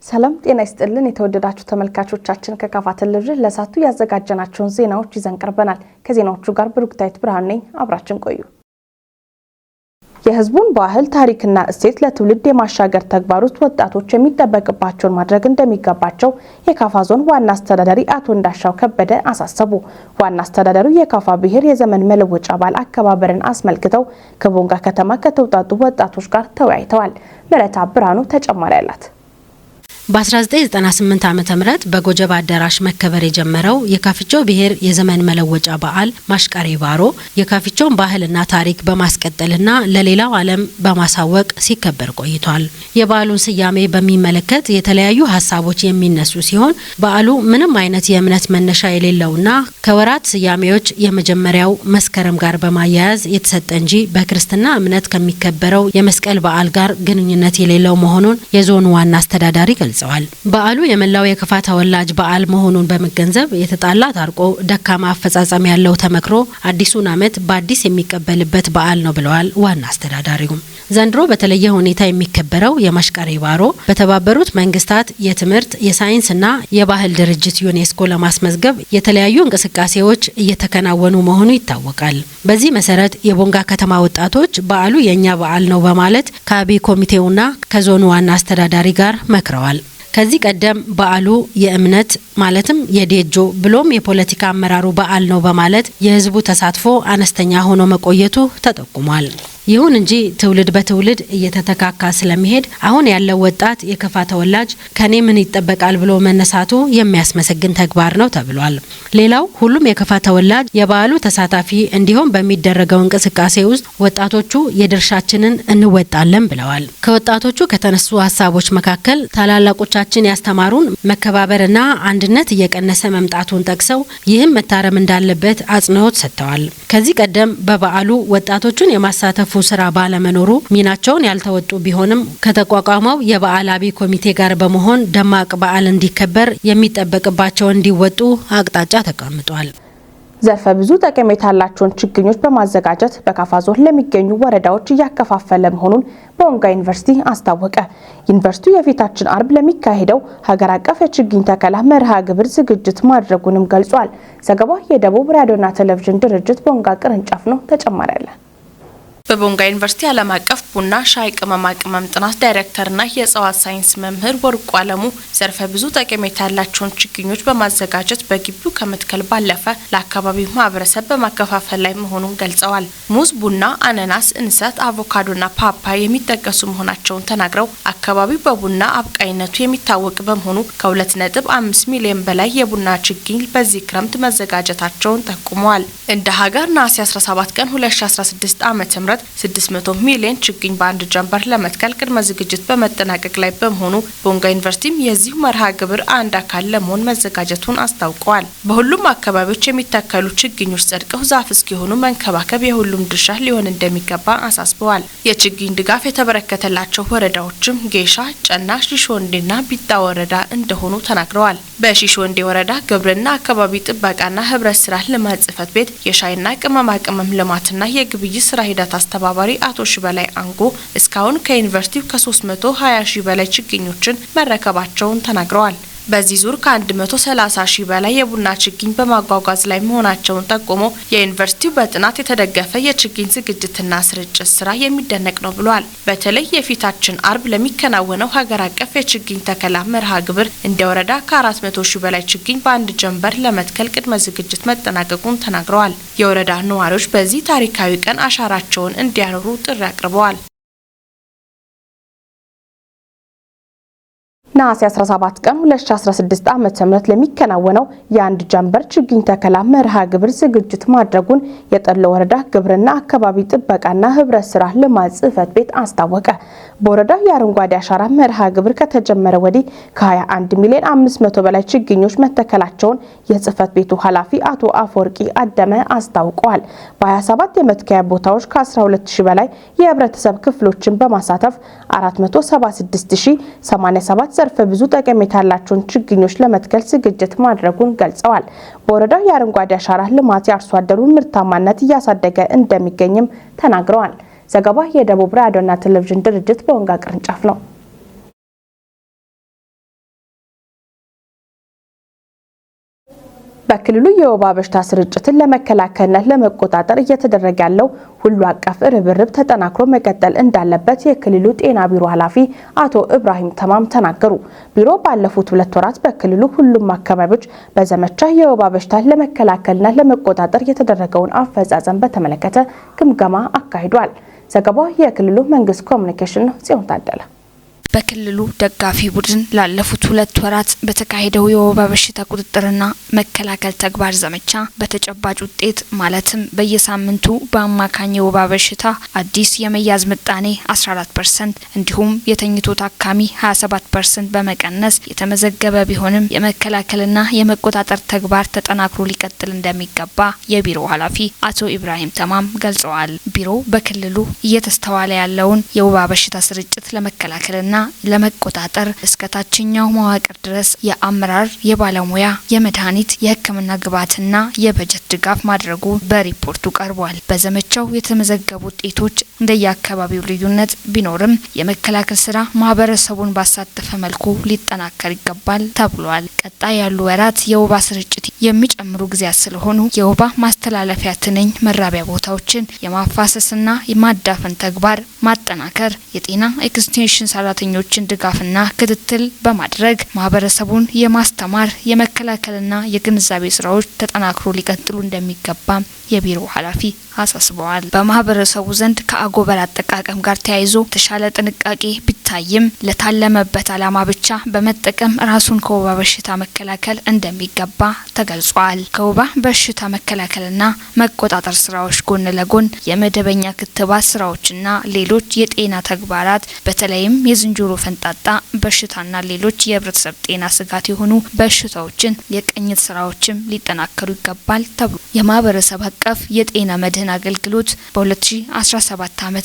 ሰላም ጤና ይስጥልን የተወደዳችሁ ተመልካቾቻችን፣ ከካፋ ቴሌቪዥን ለሰዓቱ ያዘጋጀናቸውን ዜናዎች ይዘን ቀርበናል። ከዜናዎቹ ጋር ብሩክታዊት ብርሃኑ ነኝ። አብራችን ቆዩ። የሕዝቡን ባህል፣ ታሪክና እሴት ለትውልድ የማሻገር ተግባር ውስጥ ወጣቶች የሚጠበቅባቸውን ማድረግ እንደሚገባቸው የካፋ ዞን ዋና አስተዳዳሪ አቶ እንዳሻው ከበደ አሳሰቡ። ዋና አስተዳዳሪው የካፋ ብሔር የዘመን መለወጫ በዓል አከባበርን አስመልክተው ከቦንጋ ከተማ ከተውጣጡ ወጣቶች ጋር ተወያይተዋል። ምህረታ ብርሃኑ ተጨማሪ አላት። በ1998 ዓ.ም በጎጀብ አዳራሽ መከበር የጀመረው የካፍቾ ብሔር የዘመን መለወጫ በዓል ማሽቃሬ ባሮ የካፍቾን ባህልና ታሪክ በማስቀጠልና ለሌላው ዓለም በማሳወቅ ሲከበር ቆይቷል። የበዓሉን ስያሜ በሚመለከት የተለያዩ ሀሳቦች የሚነሱ ሲሆን፣ በዓሉ ምንም አይነት የእምነት መነሻ የሌለውና ከወራት ስያሜዎች የመጀመሪያው መስከረም ጋር በማያያዝ የተሰጠ እንጂ በክርስትና እምነት ከሚከበረው የመስቀል በዓል ጋር ግንኙነት የሌለው መሆኑን የዞኑ ዋና አስተዳዳሪ ገልጸዋል። በዓሉ የመላው የከፋ ተወላጅ በዓል መሆኑን በመገንዘብ የተጣላ ታርቆ፣ ደካማ አፈጻጸም ያለው ተመክሮ አዲሱን ዓመት በአዲስ የሚቀበልበት በዓል ነው ብለዋል ዋና አስተዳዳሪው። ዘንድሮ በተለየ ሁኔታ የሚከበረው የማሽቃሬ ባሮ በተባበሩት መንግስታት የትምህርት፣ የሳይንስና የባህል ድርጅት ዩኔስኮ ለማስመዝገብ የተለያዩ እንቅስቃሴዎች እየተከናወኑ መሆኑ ይታወቃል። በዚህ መሰረት የቦንጋ ከተማ ወጣቶች በዓሉ የእኛ በዓል ነው በማለት ከአብይ ኮሚቴውና ከዞኑ ዋና አስተዳዳሪ ጋር መክረዋል። ከዚህ ቀደም በዓሉ የእምነት ማለትም የዴጆ ብሎም የፖለቲካ አመራሩ በዓል ነው በማለት የህዝቡ ተሳትፎ አነስተኛ ሆኖ መቆየቱ ተጠቁሟል። ይሁን እንጂ ትውልድ በትውልድ እየተተካካ ስለሚሄድ አሁን ያለው ወጣት የከፋ ተወላጅ ከኔ ምን ይጠበቃል ብሎ መነሳቱ የሚያስመሰግን ተግባር ነው ተብሏል። ሌላው ሁሉም የከፋ ተወላጅ የበዓሉ ተሳታፊ እንዲሆን በሚደረገው እንቅስቃሴ ውስጥ ወጣቶቹ የድርሻችንን እንወጣለን ብለዋል። ከወጣቶቹ ከተነሱ ሀሳቦች መካከል ታላላቆቻችን ያስተማሩን መከባበርና አንድነት እየቀነሰ መምጣቱን ጠቅሰው ይህም መታረም እንዳለበት አጽንኦት ሰጥተዋል። ከዚህ ቀደም በበዓሉ ወጣቶቹን የማሳተፉ ስራ ባለመኖሩ ሚናቸውን ያልተወጡ ቢሆንም፣ ከተቋቋመው የበዓል አብይ ኮሚቴ ጋር በመሆን ደማቅ በዓል እንዲከበር የሚጠበቅባቸውን እንዲወጡ አቅጣጫ ተቀምጧል። ዘርፈ ብዙ ጠቀሜታ ያላቸውን ችግኞች በማዘጋጀት በካፋ ዞን ለሚገኙ ወረዳዎች እያከፋፈለ መሆኑን ቦንጋ ዩኒቨርሲቲ አስታወቀ። ዩኒቨርሲቲው የፊታችን አርብ ለሚካሄደው ሀገር አቀፍ የችግኝ ተከላ መርሃ ግብር ዝግጅት ማድረጉንም ገልጿል። ዘገባው የደቡብ ራዲዮና ቴሌቪዥን ድርጅት ቦንጋ ቅርንጫፍ ነው። ተጨማሪ አለ። በቦንጋ ዩኒቨርሲቲ ዓለም አቀፍ ቡና፣ ሻይ፣ ቅመማ ቅመም ጥናት ዳይሬክተርና የእጽዋት ሳይንስ መምህር ወርቁ አለሙ ዘርፈ ብዙ ጠቀሜታ ያላቸውን ችግኞች በማዘጋጀት በግቢው ከመትከል ባለፈ ለአካባቢው ማህበረሰብ በማከፋፈል ላይ መሆኑን ገልጸዋል። ሙዝ፣ ቡና፣ አነናስ፣ እንሰት፣ አቮካዶና ፓፓያ የሚጠቀሱ መሆናቸውን ተናግረው፣ አካባቢው በቡና አብቃይነቱ የሚታወቅ በመሆኑ ከ2.5 ሚሊዮን በላይ የቡና ችግኝ በዚህ ክረምት መዘጋጀታቸውን ጠቁመዋል። እንደ ሀገር ነሐሴ 17 ቀን 2016 ዓ.ም 600 ሚሊዮን ችግኝ በአንድ ጀንበር ለመትከል ቅድመ ዝግጅት በመጠናቀቅ ላይ በመሆኑ ቦንጋ ዩኒቨርሲቲም የዚሁ መርሃ ግብር አንድ አካል ለመሆን መዘጋጀቱን አስታውቀዋል። በሁሉም አካባቢዎች የሚተከሉ ችግኞች ጸድቀው ዛፍ እስኪሆኑ መንከባከብ የሁሉም ድርሻ ሊሆን እንደሚገባ አሳስበዋል። የችግኝ ድጋፍ የተበረከተላቸው ወረዳዎችም ጌሻ፣ ጨና፣ ሺሾንዴና ቢጣ ወረዳ እንደሆኑ ተናግረዋል። በሺሾንዴ ወረዳ ግብርና አካባቢ ጥበቃና ህብረት ስራ ልማት ጽሕፈት ቤት የሻይና ቅመማ ቅመም ልማትና የግብይት ስራ ሂደት አስተባባሪ አቶ ሽበላይ አንጎ እስካሁን ከዩኒቨርሲቲው ከ320 ሺህ በላይ ችግኞችን መረከባቸውን ተናግረዋል። በዚህ ዙር ከ130 ሺህ በላይ የቡና ችግኝ በማጓጓዝ ላይ መሆናቸውን ጠቁሞ፣ የዩኒቨርሲቲው በጥናት የተደገፈ የችግኝ ዝግጅትና ስርጭት ስራ የሚደነቅ ነው ብሏል። በተለይ የፊታችን አርብ ለሚከናወነው ሀገር አቀፍ የችግኝ ተከላ መርሃ ግብር እንደ ወረዳ ከ400 ሺህ በላይ ችግኝ በአንድ ጀንበር ለመትከል ቅድመ ዝግጅት መጠናቀቁን ተናግረዋል። የወረዳ ነዋሪዎች በዚህ ታሪካዊ ቀን አሻራቸውን እንዲያኖሩ ጥሪ አቅርበዋል። ነሐሴ 17 ቀን 2016 ዓ.ም ለሚከናወነው የአንድ ጀንበር ችግኝ ተከላ መርሃ ግብር ዝግጅት ማድረጉን የጠሎ ወረዳ ግብርና አካባቢ ጥበቃና ህብረት ስራ ልማት ጽሕፈት ቤት አስታወቀ። በወረዳው የአረንጓዴ አሻራ መርሃ ግብር ከተጀመረ ወዲህ ከ21 ሚሊዮን 500 በላይ ችግኞች መተከላቸውን የጽሕፈት ቤቱ ኃላፊ አቶ አፈወርቂ አደመ አስታውቀዋል። በ27 የመትከያ ቦታዎች ከ12000 በላይ የህብረተሰብ ክፍሎችን በማሳተፍ 476087 ዘርፈ ብዙ ጠቀሜታ ያላቸውን ችግኞች ለመትከል ዝግጅት ማድረጉን ገልጸዋል። በወረዳው የአረንጓዴ አሻራ ልማት የአርሶ አደሩን ምርታማነት እያሳደገ እንደሚገኝም ተናግረዋል። ዘገባ የደቡብ ራዲዮና ቴሌቪዥን ድርጅት በወንጋ ቅርንጫፍ ነው። በክልሉ የወባ በሽታ ስርጭትን ለመከላከልና ለመቆጣጠር እየተደረገ ያለው ሁሉ አቀፍ ርብርብ ተጠናክሮ መቀጠል እንዳለበት የክልሉ ጤና ቢሮ ኃላፊ አቶ ኢብራሂም ተማም ተናገሩ። ቢሮ ባለፉት 2 ወራት በክልሉ ሁሉም አካባቢዎች በዘመቻ የወባ በሽታን ለመከላከልና ለመቆጣጠር የተደረገውን አፈጻጸም በተመለከተ ግምገማ አካሂዷል። ዘገባው የክልሉ መንግስት ኮሚኒኬሽን ነው። ጽዮን ታደለ። በክልሉ ደጋፊ ቡድን ላለፉት 2 ወራት በተካሄደው የወባ በሽታ ቁጥጥርና መከላከል ተግባር ዘመቻ በተጨባጭ ውጤት ማለትም በየሳምንቱ በአማካኝ የወባ በሽታ አዲስ የመያዝ ምጣኔ 14% እንዲሁም የተኝቶ ታካሚ 27% በመቀነስ የተመዘገበ ቢሆንም የመከላከልና የመቆጣጠር ተግባር ተጠናክሮ ሊቀጥል እንደሚገባ የቢሮው ኃላፊ አቶ ኢብራሂም ተማም ገልጸዋል። ቢሮው በክልሉ እየተስተዋለ ያለውን የወባ በሽታ ስርጭት ለመከላከልና ለመቆጣጠር እስከ ታችኛው መዋቅር ድረስ የአመራር፣ የባለሙያ፣ የመድኃኒት፣ የሕክምና ግብዓትና የበጀት ድጋፍ ማድረጉ በሪፖርቱ ቀርቧል። በዘመቻው የተመዘገቡ ውጤቶች እንደየአካባቢው ልዩነት ቢኖርም የመከላከል ስራ ማህበረሰቡን ባሳተፈ መልኩ ሊጠናከር ይገባል ተብሏል። ቀጣይ ያሉ ወራት የወባ ስርጭት የሚጨምሩ ጊዜያት ስለሆኑ የወባ ማስተላለፊያ ትንኝ መራቢያ ቦታዎችን የማፋሰስና የማዳፈን ተግባር ማጠናከር፣ የጤና ኤክስቴንሽን ሰራተኞችን ድጋፍና ክትትል በማድረግ ማህበረሰቡን የማስተማር፣ የመከላከልና የግንዛቤ ስራዎች ተጠናክሮ ሊቀጥሉ እንደሚገባ የቢሮው ኃላፊ አሳስበዋል። በማህበረሰቡ ዘንድ ከአጎበር አጠቃቀም ጋር ተያይዞ የተሻለ ጥንቃቄ ቢታይም ለታለመበት ዓላማ ብቻ በመጠቀም ራሱን ከወባ በሽታ መከላከል እንደሚገባ ተገልጿል። ከወባ በሽታ መከላከልና መቆጣጠር ስራዎች ጎን ለጎን የመደበኛ ክትባት ስራዎችና ሌሎች የጤና ተግባራት፣ በተለይም የዝንጀሮ ፈንጣጣ በሽታና ሌሎች የህብረተሰብ ጤና ስጋት የሆኑ በሽታዎችን የቅኝት ስራዎችም ሊጠናከሩ ይገባል ተብሎ የማህበረሰብ አቀፍ የጤና መድህን አገልግሎት በ2017 ዓ.ም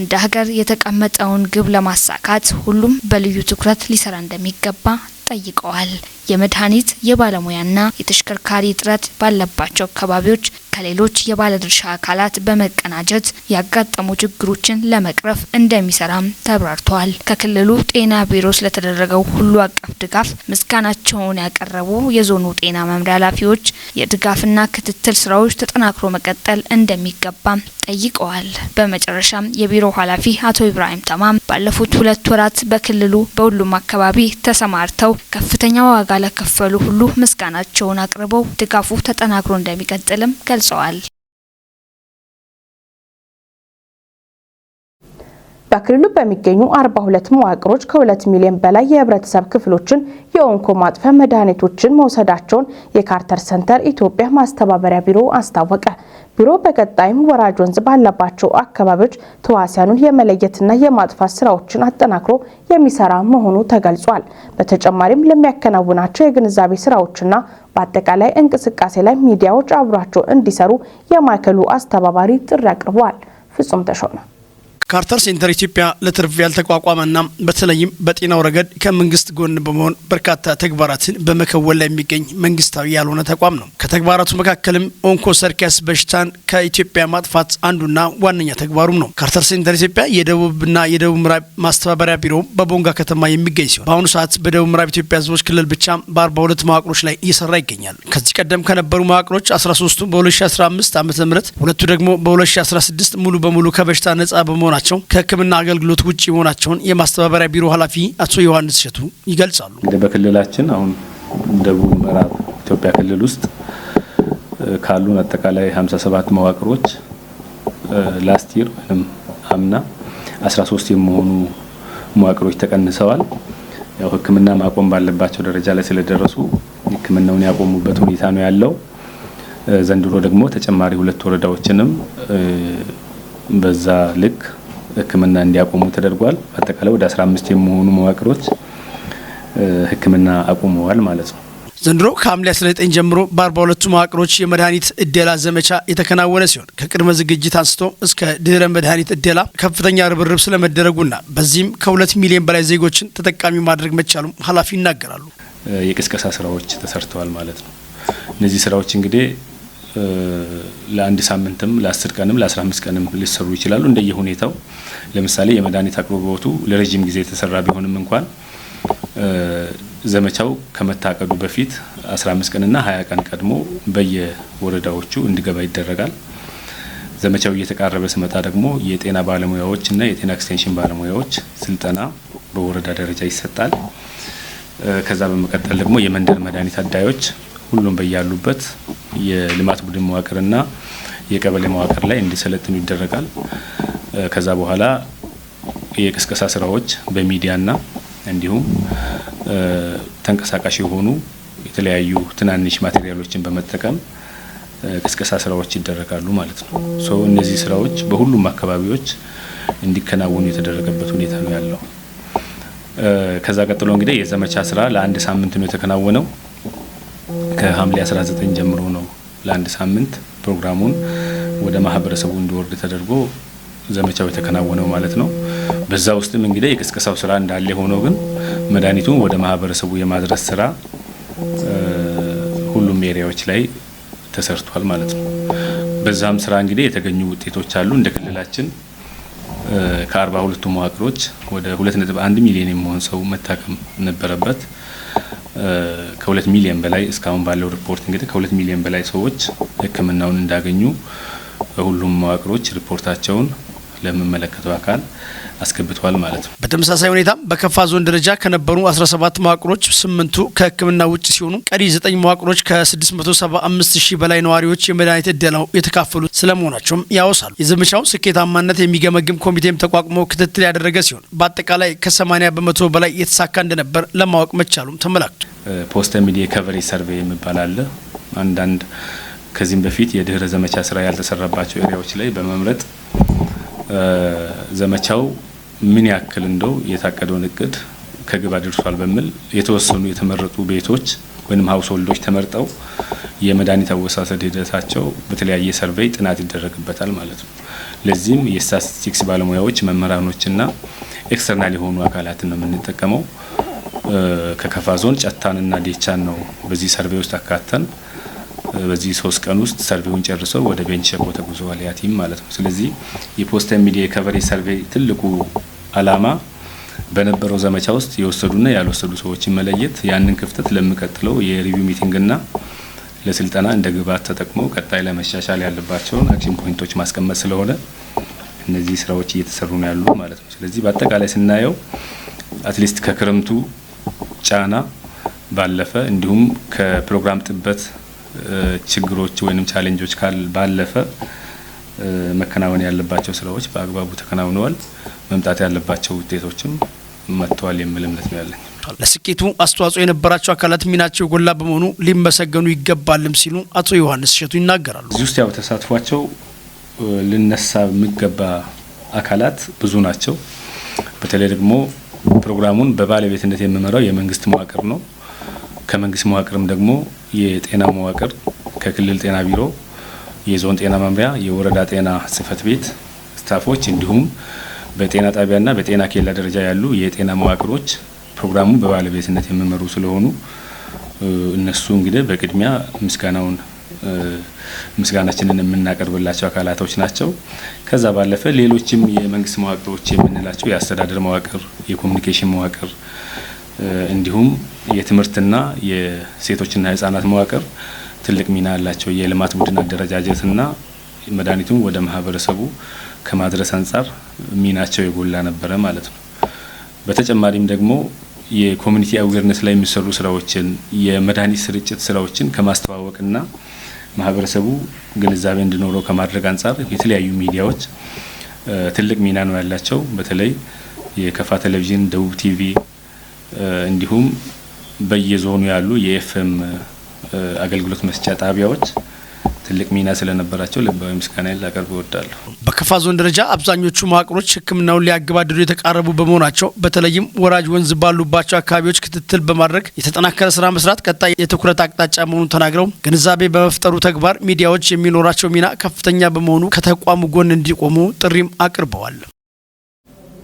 እንደ ሀገር የተቀመጠውን ግብ ለማሳካት ሁሉም በልዩ ትኩረት ሊሰራ እንደሚገባ ጠይቀዋል። የመድኃኒት፣ የባለሙያና የተሽከርካሪ እጥረት ባለባቸው አካባቢዎች ከሌሎች የባለድርሻ አካላት በመቀናጀት ያጋጠሙ ችግሮችን ለመቅረፍ እንደሚሰራም ተብራርተዋል። ከክልሉ ጤና ቢሮ ስለተደረገው ሁሉ አቀፍ ድጋፍ ምስጋናቸውን ያቀረቡ የዞኑ ጤና መምሪያ ኃላፊዎች የድጋፍና ክትትል ስራዎች ተጠናክሮ መቀጠል እንደሚገባም ጠይቀዋል። በመጨረሻም የቢሮው ኃላፊ አቶ ኢብራሂም ተማም ባለፉት 2 ወራት በክልሉ በሁሉም አካባቢ ተሰማርተው ከፍተኛ ዋጋ ለከፈሉ ሁሉ ምስጋናቸውን አቅርበው ድጋፉ ተጠናክሮ እንደሚቀጥልም ገልጸዋል። በክልሉ በሚገኙ 42 መዋቅሮች ከ2 ሚሊዮን በላይ የህብረተሰብ ክፍሎችን የኦንኮ ማጥፊያ መድኃኒቶችን መውሰዳቸውን የካርተር ሰንተር ኢትዮጵያ ማስተባበሪያ ቢሮ አስታወቀ። ቢሮ በቀጣይም ወራጅ ወንዝ ባለባቸው አካባቢዎች ተዋሲያኑን የመለየትና የማጥፋት ስራዎችን አጠናክሮ የሚሰራ መሆኑ ተገልጿል። በተጨማሪም ለሚያከናውናቸው የግንዛቤ ስራዎችና በአጠቃላይ እንቅስቃሴ ላይ ሚዲያዎች አብሯቸው እንዲሰሩ የማዕከሉ አስተባባሪ ጥሪ አቅርበዋል። ፍጹም ተሾመ። ካርተር ሴንተር ኢትዮጵያ ለትርፍ ያልተቋቋመና በተለይም በጤናው ረገድ ከመንግስት ጎን በመሆን በርካታ ተግባራትን በመከወን ላይ የሚገኝ መንግስታዊ ያልሆነ ተቋም ነው። ከተግባራቱ መካከልም ኦንኮሰርኪያሲስ በሽታን ከኢትዮጵያ ማጥፋት አንዱና ዋነኛ ተግባሩም ነው። ካርተር ሴንተር ኢትዮጵያ የደቡብና የደቡብ ምዕራብ ማስተባበሪያ ቢሮ በቦንጋ ከተማ የሚገኝ ሲሆን በአሁኑ ሰዓት በደቡብ ምዕራብ ኢትዮጵያ ህዝቦች ክልል ብቻ በ42 መዋቅሮች ላይ እየሰራ ይገኛል። ከዚህ ቀደም ከነበሩ መዋቅሮች 13ቱ በ2015 ዓ.ም፣ ሁለቱ ደግሞ በ2016 ሙሉ በሙሉ ከበሽታ ነጻ በመሆናቸው ከሕክምና አገልግሎት ውጭ መሆናቸውን የማስተባበሪያ ቢሮ ኃላፊ አቶ ዮሐንስ ሸቱ ይገልጻሉ። እንግዲህ በክልላችን አሁን ደቡብ ምዕራብ ኢትዮጵያ ክልል ውስጥ ካሉን አጠቃላይ 57 መዋቅሮች last year ወይም አምና 13 የሚሆኑ መዋቅሮች ተቀንሰዋል። ያው ሕክምና ማቆም ባለባቸው ደረጃ ላይ ስለደረሱ ሕክምናውን ያቆሙበት ሁኔታ ነው ያለው። ዘንድሮ ደግሞ ተጨማሪ ሁለት ወረዳዎችንም በዛ ልክ ሕክምና እንዲያቆሙ ተደርጓል። አጠቃላይ ወደ 15 የሚሆኑ መዋቅሮች ሕክምና አቁመዋል ማለት ነው። ዘንድሮ ከሐምሌ 19 ጀምሮ በ42ቱ መዋቅሮች የመድኃኒት እደላ ዘመቻ የተከናወነ ሲሆን ከቅድመ ዝግጅት አንስቶ እስከ ድህረ መድኃኒት እደላ ከፍተኛ ርብርብ ስለመደረጉና በዚህም ከ2 ሚሊዮን በላይ ዜጎችን ተጠቃሚ ማድረግ መቻሉም ኃላፊ ይናገራሉ። የቅስቀሳ ስራዎች ተሰርተዋል ማለት ነው። እነዚህ ስራዎች እንግዲህ ለአንድ ሳምንትም፣ ለ10 ቀንም፣ ለ15 ቀንም ሊሰሩ ይችላሉ እንደየ ሁኔታው። ለምሳሌ የመድኃኒት አቅርቦቱ ለረጅም ጊዜ የተሰራ ቢሆንም እንኳን ዘመቻው ከመታቀዱ በፊት 15 ቀንና 20 ቀን ቀድሞ በየወረዳዎቹ እንዲገባ ይደረጋል። ዘመቻው እየተቃረበ ሲመጣ ደግሞ የጤና ባለሙያዎች እና የጤና ኤክስቴንሽን ባለሙያዎች ስልጠና በወረዳ ደረጃ ይሰጣል። ከዛ በመቀጠል ደግሞ የመንደር መድኃኒት አዳዮች ሁሉም በያሉበት የልማት ቡድን መዋቅርና የቀበሌ መዋቅር ላይ እንዲሰለጥኑ ይደረጋል። ከዛ በኋላ የቅስቀሳ ስራዎች በሚዲያና እንዲሁም ተንቀሳቃሽ የሆኑ የተለያዩ ትናንሽ material ኦችን በመጠቀም ቅስቀሳ ስራዎች ይደረጋሉ ማለት ነው። So እነዚህ ስራዎች በሁሉም አካባቢዎች እንዲከናወኑ የተደረገበት ሁኔታ ነው ያለው። ከዛ ቀጥሎ እንግዲህ የዘመቻ ስራ ለአንድ ሳምንት ነው የተከናወነው። ከሐምሌ 19 ጀምሮ ነው ለአንድ ሳምንት ፕሮግራሙን ወደ ማህበረሰቡ እንዲወርድ ተደርጎ ዘመቻው የተከናወነው ማለት ነው። በዛ ውስጥም እንግዲህ የቅስቀሳው ስራ እንዳለ ሆኖ ግን መድኃኒቱን ወደ ማህበረሰቡ የማድረስ ስራ ሁሉም area ዎች ላይ ተሰርቷል ማለት ነው። በዛም ስራ እንግዲህ የተገኙ ውጤቶች አሉ። እንደ ክልላችን ከ42ቱ መዋቅሮች ወደ 2.1 ሚሊዮን የሚሆን ሰው መታከም ነበረበት። ከ2 ሚሊዮን በላይ እስካሁን ባለው ሪፖርት እንግዲህ ከ2 ሚሊዮን በላይ ሰዎች ሕክምናውን እንዳገኙ ሁሉም መዋቅሮች ሪፖርታቸውን ለሚመለከተው አካል አስገብተዋል ማለት ነው። በተመሳሳይ ሁኔታም በከፋ ዞን ደረጃ ከነበሩ 17 መዋቅሮች ስምንቱ ከህክምና ውጭ ሲሆኑ ቀሪ 9 መዋቅሮች ከ675 ሺህ በላይ ነዋሪዎች የመድኃኒት እደላው የተካፈሉ ስለመሆናቸውም ያወሳሉ። የዘመቻው ስኬታማነት የሚገመግም ኮሚቴም ተቋቁሞ ክትትል ያደረገ ሲሆን በአጠቃላይ ከ80% በላይ የተሳካ እንደነበር ለማወቅ መቻሉም ተመላክቷል። Post MDA coverage survey የሚባል አለ። አንዳንድ ከዚህም በፊት የድህረ ዘመቻ ስራ ያልተሰራባቸው area ዎች ላይ በመምረጥ ዘመቻው ምን ያክል እንደው የታቀደውን እቅድ ከግብ አድርሷል በሚል የተወሰኑ የተመረጡ ቤቶች ወይም household ኦች ተመርጠው የመድኃኒት አወሳሰድ ሂደታቸው በተለያየ survey ጥናት ይደረግበታል ማለት ነው። ለዚህም የስታቲስቲክስ ባለሙያዎች፣ መምህራኖችና external የሆኑ አካላትን ነው የምንጠቀመው። ከከፋ ዞን ጨታንና ዴቻን ነው በዚህ survey ውስጥ አካተን በዚህ 3 ቀን ውስጥ survey ውን ጨርሰው ወደ ቤንች ሸኮ ተጉዘዋል ያ team ማለት ነው። ስለዚህ የ post MDA coverage survey ትልቁ አላማ በነበረው ዘመቻ ውስጥ የወሰዱና ያልወሰዱ ሰዎችን መለየት፣ ያንን ክፍተት ለሚቀጥለው የ review meeting ና ለስልጠና እንደ ግብዓት ተጠቅሞ ቀጣይ ለመሻሻል ያለባቸውን action point ኦች ማስቀመጥ ስለሆነ እነዚህ ስራዎች እየተሰሩ ነው ያሉ ማለት ነው። ስለዚህ በአጠቃላይ ስናየው at least ከክረምቱ ጫና ባለፈ እንዲሁም ከፕሮግራም ጥበት ችግሮች ወይንም challenge ኦች ባለፈ መከናወን ያለባቸው ስራዎች በአግባቡ ተከናውነዋል። መምጣት ያለባቸው ውጤቶችም መጥተዋል የሚል እምነት ነው ያለኝ። ለስኬቱ አስተዋጽኦ የነበራቸው አካላት ሚናቸው የጎላ በመሆኑ ሊመሰገኑ ይገባልም ሲሉ አቶ ዮሐንስ እሸቱ ይናገራሉ። እዚህ ውስጥ ያው ተሳትፏቸው ልነሳ የሚገባ አካላት ብዙ ናቸው። በተለይ ደግሞ ፕሮግራሙን በባለቤትነት የሚመራው የመንግስት መዋቅር ነው። ከመንግስት መዋቅርም ደግሞ የጤና መዋቅር ከክልል ጤና ቢሮ፣ የዞን ጤና መምሪያ፣ የወረዳ ጤና ጽህፈት ቤት staff ኦች እንዲሁም በጤና ጣቢያና በጤና ኬላ ደረጃ ያሉ የጤና መዋቅሮች ፕሮግራሙን በባለቤትነት የሚመሩ ስለሆኑ እነሱ እንግዲህ በቅድሚያ ምስጋናችንን የምናቀርብላቸው አካላቶች ናቸው። ከዛ ባለፈ ሌሎችም የመንግስት መዋቅሮች የምንላቸው የአስተዳደር መዋቅር፣ የኮሚኒኬሽን መዋቅር እንዲሁም የትምህርትና የሴቶችና የህጻናት መዋቅር ትልቅ ሚና አላቸው። የልማት ቡድን አደረጃጀትና መድኃኒቱን ወደ ማህበረሰቡ ከማድረስ አንጻር ሚናቸው የጎላ ነበረ ማለት ነው። በተጨማሪም ደግሞ የ community awareness ላይ የሚሰሩ ስራዎችን፣ የመድኃኒት ስርጭት ስራዎችን ከማስተዋወቅና ማህበረሰቡ ግንዛቤ እንዲኖረው ከማድረግ አንጻር የተለያዩ ሚዲያዎች ትልቅ ሚና ነው ያላቸው። በተለይ የከፋ ቴሌቪዥን፣ ደቡብ ቲቪ እንዲሁም በየዞኑ ያሉ የኤፍኤም አገልግሎት መስጫ ጣቢያዎች ትልቅ ሚና ስለነበራቸው ልባዊ ምስጋናዬን ላቀርብ እወዳለሁ። በከፋ ዞን ደረጃ አብዛኞቹ መዋቅሮች ሕክምናውን ሊያገባድዱ የተቃረቡ በመሆናቸው በተለይም ወራጅ ወንዝ ባሉባቸው አካባቢዎች ክትትል በማድረግ የተጠናከረ ስራ መስራት ቀጣይ የትኩረት አቅጣጫ መሆኑን ተናግረው ግንዛቤ በመፍጠሩ ተግባር ሚዲያዎች የሚኖራቸው ሚና ከፍተኛ በመሆኑ ከተቋሙ ጎን እንዲቆሙ ጥሪም አቅርበዋል።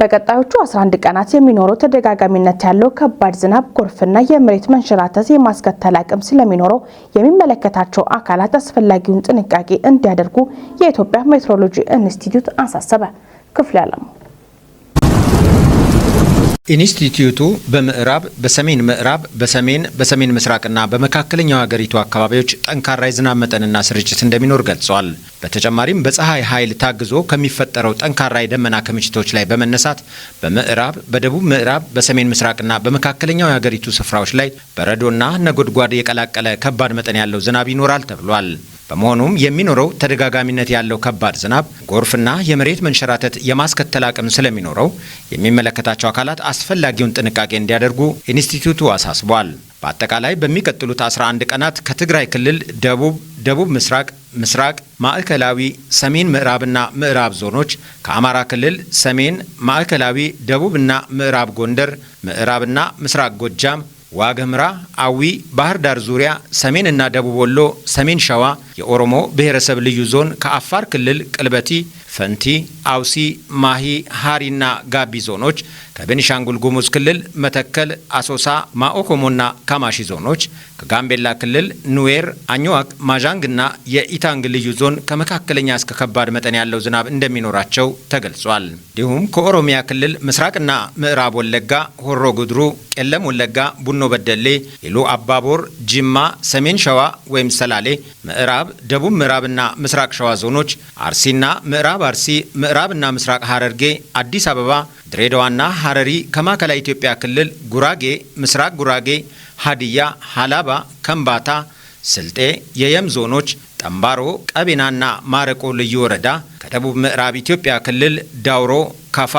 በቀጣዮቹ 11 ቀናት የሚኖረው ተደጋጋሚነት ያለው ከባድ ዝናብ፣ ጎርፍና የመሬት መንሸራተት የማስከተል አቅም ስለሚኖረው የሚመለከታቸው አካላት አስፈላጊውን ጥንቃቄ እንዲያደርጉ የኢትዮጵያ ሜትሮሎጂ ኢንስቲትዩት አሳሰበ። ክፍለ አለሙ። ኢንስቲትዩቱ በምዕራብ፣ በሰሜን ምዕራብ፣ በሰሜን፣ በሰሜን ምስራቅና በመካከለኛው ሀገሪቱ አካባቢዎች ጠንካራ የዝናብ መጠንና ስርጭት እንደሚኖር ገልጿል። በተጨማሪም በፀሐይ ኃይል ታግዞ ከሚፈጠረው ጠንካራ የደመና ክምችቶች ላይ በመነሳት በምዕራብ፣ በደቡብ ምዕራብ፣ በሰሜን ምስራቅና በመካከለኛው የሀገሪቱ ስፍራዎች ላይ በረዶና ነጎድጓድ የቀላቀለ ከባድ መጠን ያለው ዝናብ ይኖራል ተብሏል። በመሆኑም የሚኖረው ተደጋጋሚነት ያለው ከባድ ዝናብ ጎርፍና የመሬት መንሸራተት የማስከተል አቅም ስለሚኖረው የሚመለከታቸው አካላት አስፈላጊውን ጥንቃቄ እንዲያደርጉ ኢንስቲትዩቱ አሳስቧል። በአጠቃላይ በሚቀጥሉት 11 ቀናት ከትግራይ ክልል ደቡብ፣ ደቡብ ምስራቅ፣ ምስራቅ፣ ማዕከላዊ፣ ሰሜን ምዕራብና ምዕራብ ዞኖች፣ ከአማራ ክልል ሰሜን፣ ማዕከላዊ፣ ደቡብና ምዕራብ ጎንደር፣ ምዕራብና ምስራቅ ጎጃም፣ ዋግኽምራ፣ አዊ፣ ባህር ዳር ዙሪያ፣ ሰሜንና ደቡብ ወሎ፣ ሰሜን ሸዋ፣ የኦሮሞ ብሔረሰብ ልዩ ዞን፣ ከአፋር ክልል ቅልበቲ፣ ፈንቲ፣ አውሲ፣ ማሂ፣ ሃሪና ጋቢ ዞኖች፣ ከቤኒሻንጉል ጉሙዝ ክልል መተከል፣ አሶሳ፣ ማኦኮሞና ካማሺ ዞኖች፣ ከጋምቤላ ክልል ኑዌር፣ አኝዋክ፣ ማዣንግና የኢታንግ ልዩ ዞን ከመካከለኛ እስከ ከባድ መጠን ያለው ዝናብ እንደሚኖራቸው ተገልጿል። እንዲሁም ከኦሮሚያ ክልል ምስራቅና ምዕራብ ወለጋ፣ ሆሮ ጉድሩ፣ ቄለም ወለጋ፣ ቡኖ በደሌ፣ ኢሉ አባቦር፣ ጅማ፣ ሰሜን ሸዋ ወይም ሰላሌ፣ ምዕራብ፣ ደቡብ ምዕራብና ምስራቅ ሸዋ ዞኖች፣ አርሲና ምዕራብ አርሲ፣ ምዕራብና ምስራቅ ሐረርጌ፣ አዲስ አበባ፣ ድሬዳዋና ሐረሪ፣ ከማዕከላዊ ኢትዮጵያ ክልል ጉራጌ፣ ምስራቅ ጉራጌ፣ ሀዲያ፣ ሀላባ፣ ከምባታ፣ ስልጤ፣ የየም ዞኖች፣ ጠምባሮ፣ ቀቤናና ማረቆ ልዩ ወረዳ፣ ከደቡብ ምዕራብ ኢትዮጵያ ክልል ዳውሮ፣ ካፋ፣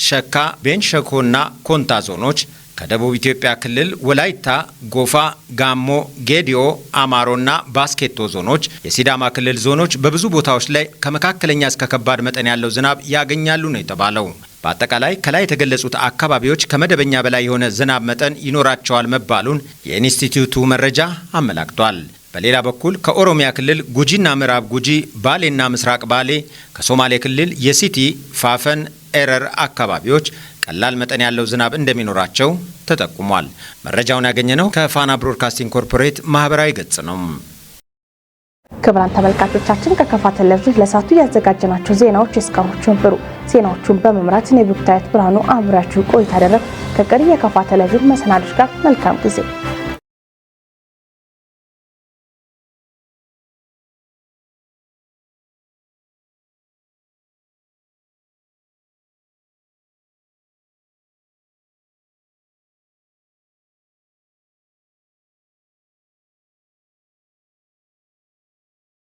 ሸካ፣ ቤንች ሸኮና ኮንታ ዞኖች፣ ከደቡብ ኢትዮጵያ ክልል ወላይታ፣ ጎፋ፣ ጋሞ፣ ጌዲዮ፣ አማሮና ባስኬቶ ዞኖች፣ የሲዳማ ክልል ዞኖች በብዙ ቦታዎች ላይ ከመካከለኛ እስከ ከባድ መጠን ያለው ዝናብ ያገኛሉ ነው የተባለው። በአጠቃላይ ከላይ የተገለጹት አካባቢዎች ከመደበኛ በላይ የሆነ ዝናብ መጠን ይኖራቸዋል መባሉን የኢንስቲትዩቱ መረጃ አመላክቷል። በሌላ በኩል ከኦሮሚያ ክልል ጉጂና ምዕራብ ጉጂ፣ ባሌና ምስራቅ ባሌ፣ ከሶማሌ ክልል የሲቲ፣ ፋፈን፣ ኤረር አካባቢዎች ቀላል መጠን ያለው ዝናብ እንደሚኖራቸው ተጠቁሟል። መረጃውን ያገኘነው ከፋና ብሮድካስቲንግ ኮርፖሬት ማህበራዊ ገጽ ነው። ክቡራን ተመልካቾቻችን፣ ከከፋ ቴሌቪዥን ለሰዓቱ ያዘጋጀናቸው ዜናዎች እስካሁኖቹ ነበሩ። ዜናዎቹን በመምራት እኔ ብሩክታዊት ብርሃኑ አብሬያችሁ ቆይታ አደረግኩ። ከቀሪ የከፋ ቴሌቪዥን መሰናዶች ጋር መልካም ጊዜ።